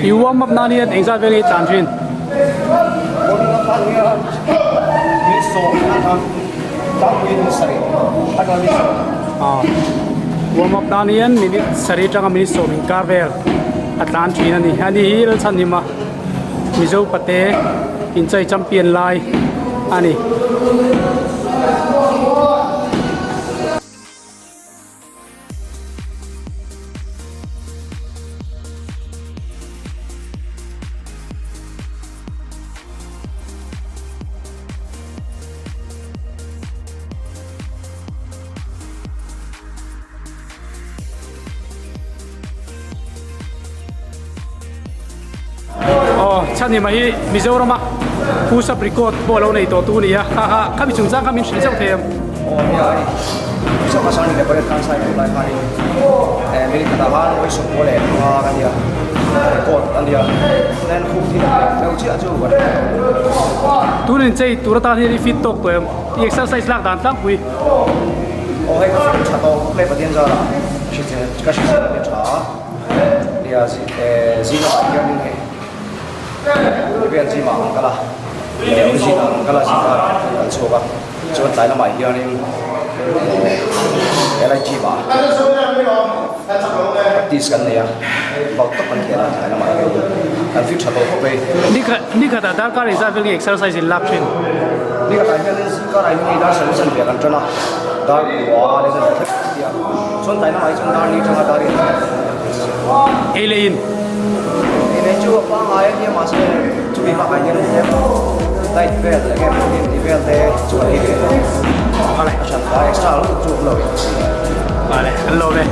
I warm up nan hian engzat vel nge i tlan thin? Warming up nan hian minute sawm atang tlangpui minute sarih atanga minute sawm. Aw warm up nan hian minute sarih atanga minute sawm inkar vel a tlan thin a ni. Ani hi Lalchhanhima Mizo pate inchei champion lai a ni. Aw chhanhima hi Mizorama push up record pawh a lo nei tawh tu a ni a kha kha khami chungchang kha min hrilh zauh thei em? Aw nia hei push up a sang ni leh pariat khan sai tur lai khanin eh minute khatah khan vawi sawmkaw leh panga ka nia record a nia tunah hian khum thil a leh deuh chiah chu ka hre tawh. Tun inchei tur atan hian i fit tawk tawh em? I exercise lak dan tlangpui. Aw hei ka fit tha tawh khawp mai Pathian zarah ka hrisel a tha a nia zing lamah hianin hei vel gym ah an kal a leh origin ah an kal a zing karah an chhuak a chuan tlai lamah hianin helai gym ah practice kan nei a bak tawp kan khel a tlai lamah hianin kan fit tha tawh khawp mai. Nikhatah darkar engzat vel nge exercise in lak thin? Nikhatah hianin zing karah hian hei dar sarih zanriah kan tan a dar kua leh zanriah thleng kan ti a chuan tlai lamah hi chuan dar ni atanga dar in Ei leh in. Ei leh chu a pangngai a nia mahse chumi bakah hian diet vel eng nge protein tih vel te chu kan ei ve lo. Vale. A hran ta extra lutuk chu a awm lo e. Vale, an lawm e.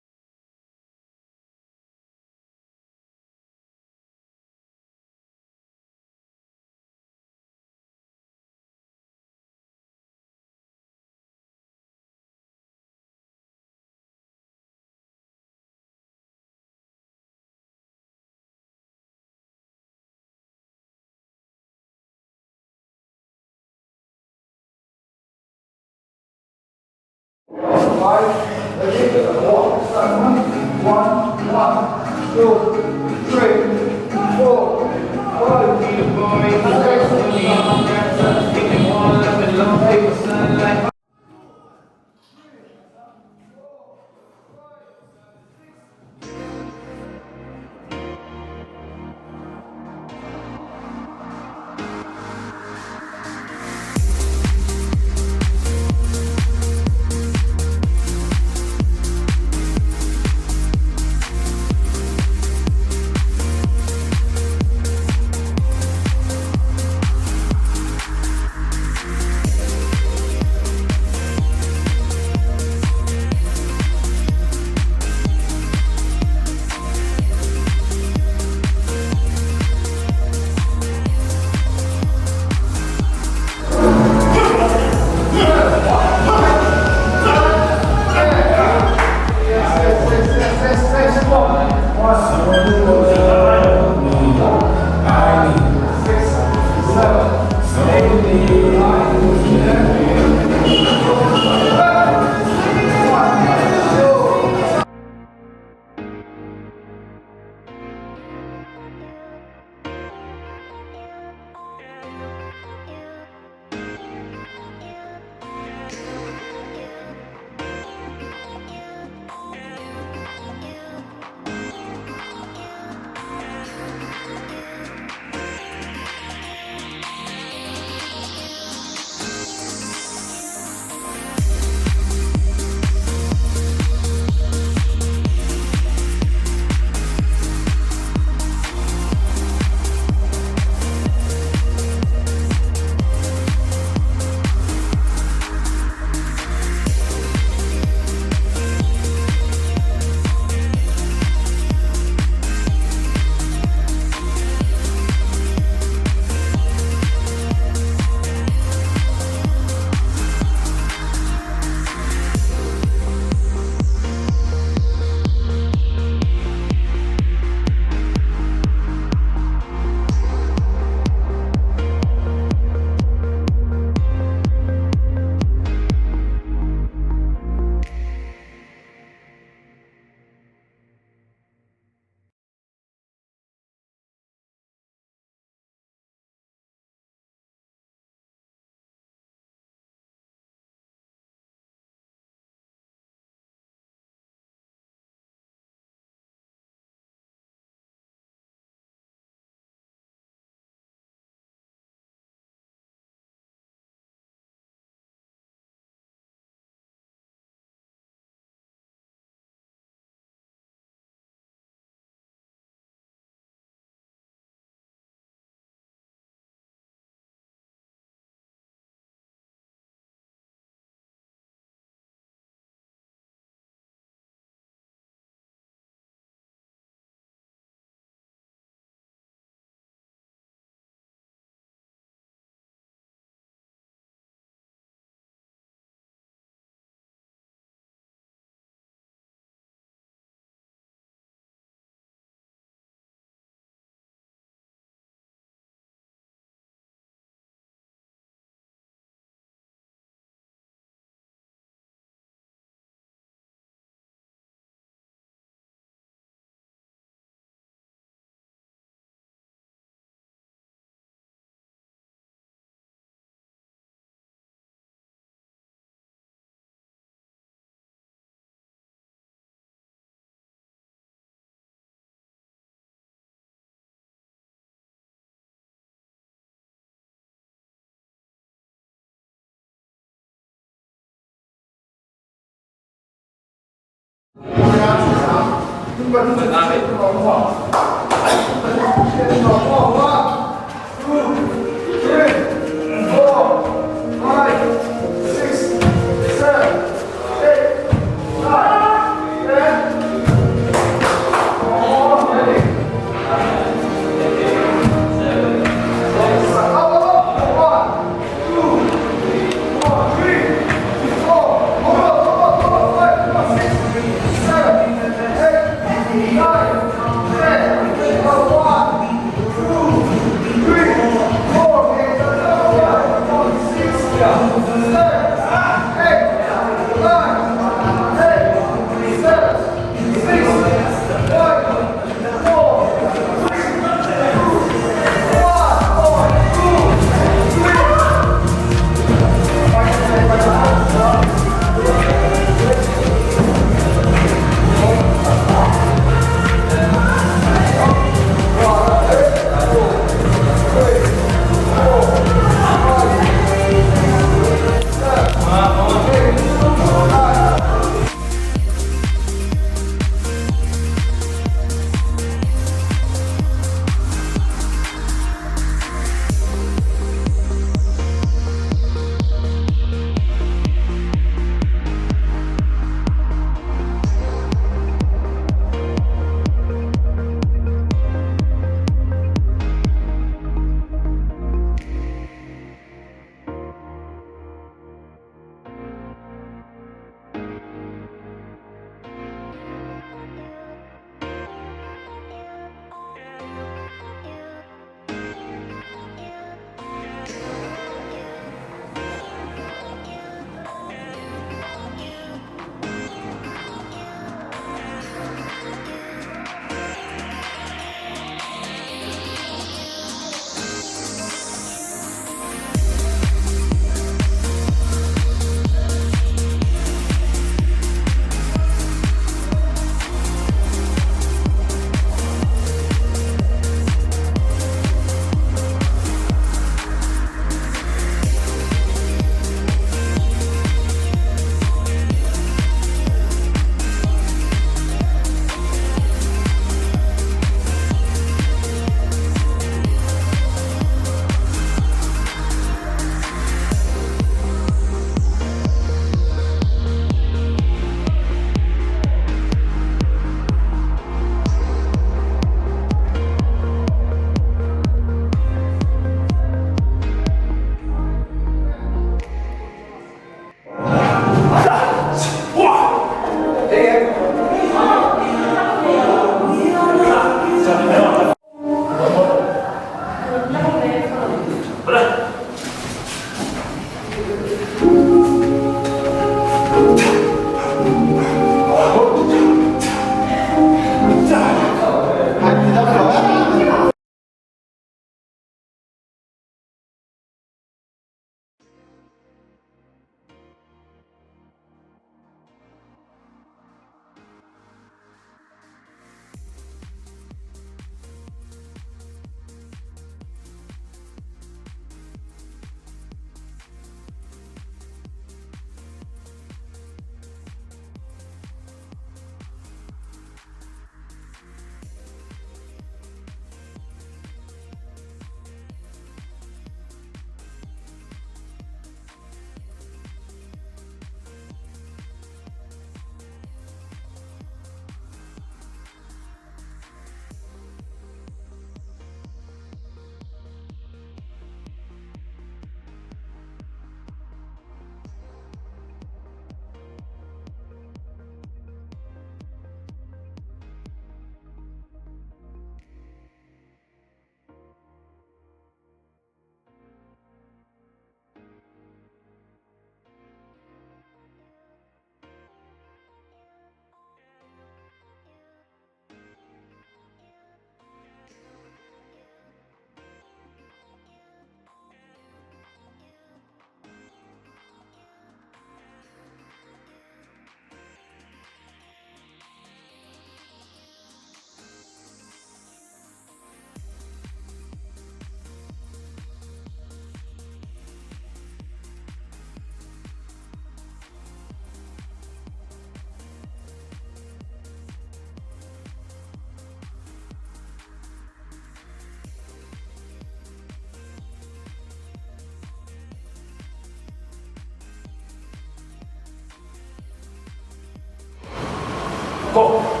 Go!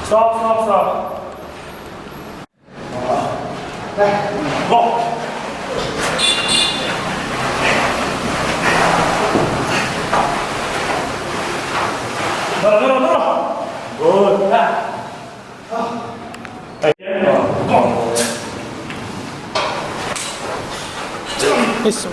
Stop, stop, stop. Go. No, no, no, no. Good. Go. Isso.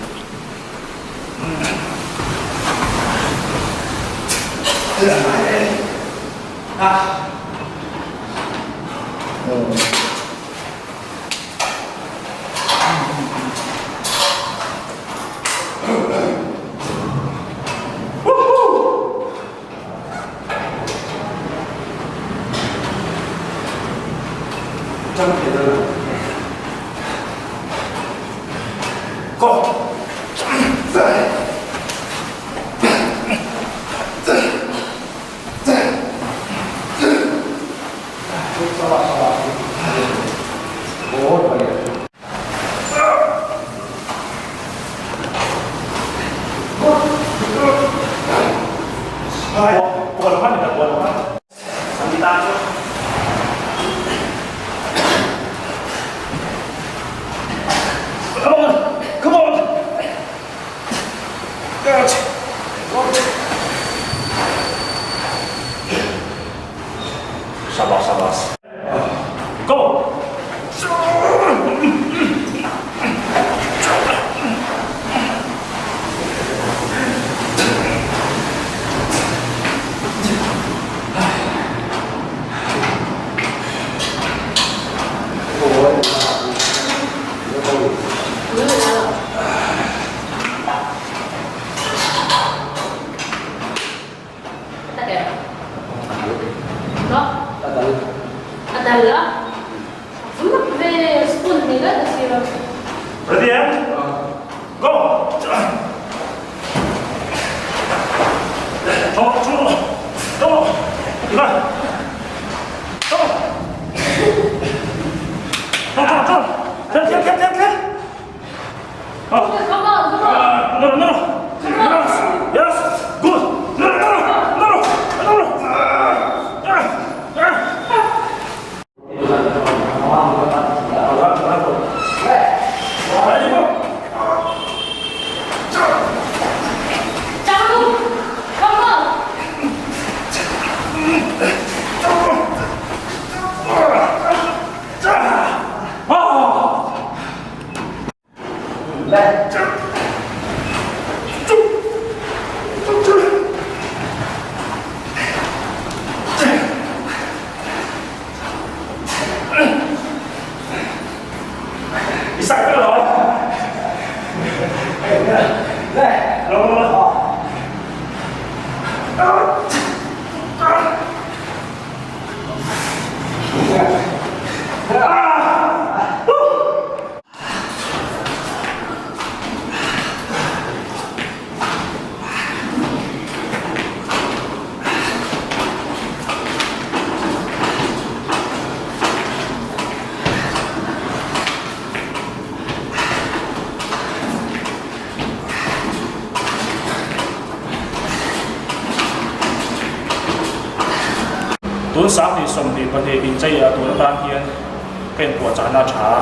Go. Come on, come on. Sabar, sabar. Go. Ready, eh? Go! Go, go, go! Go! Go, go, go! Go, go, go, go! Come on, come on! No, no, no! Yes! Yes! Good! No, no, no! No, no! Come on! Tun 2022 inchei ah tun atan hian ka inpuahchahna a tha a,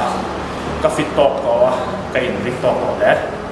ka fit tawk tawh a, ka inring tawk tawh hle.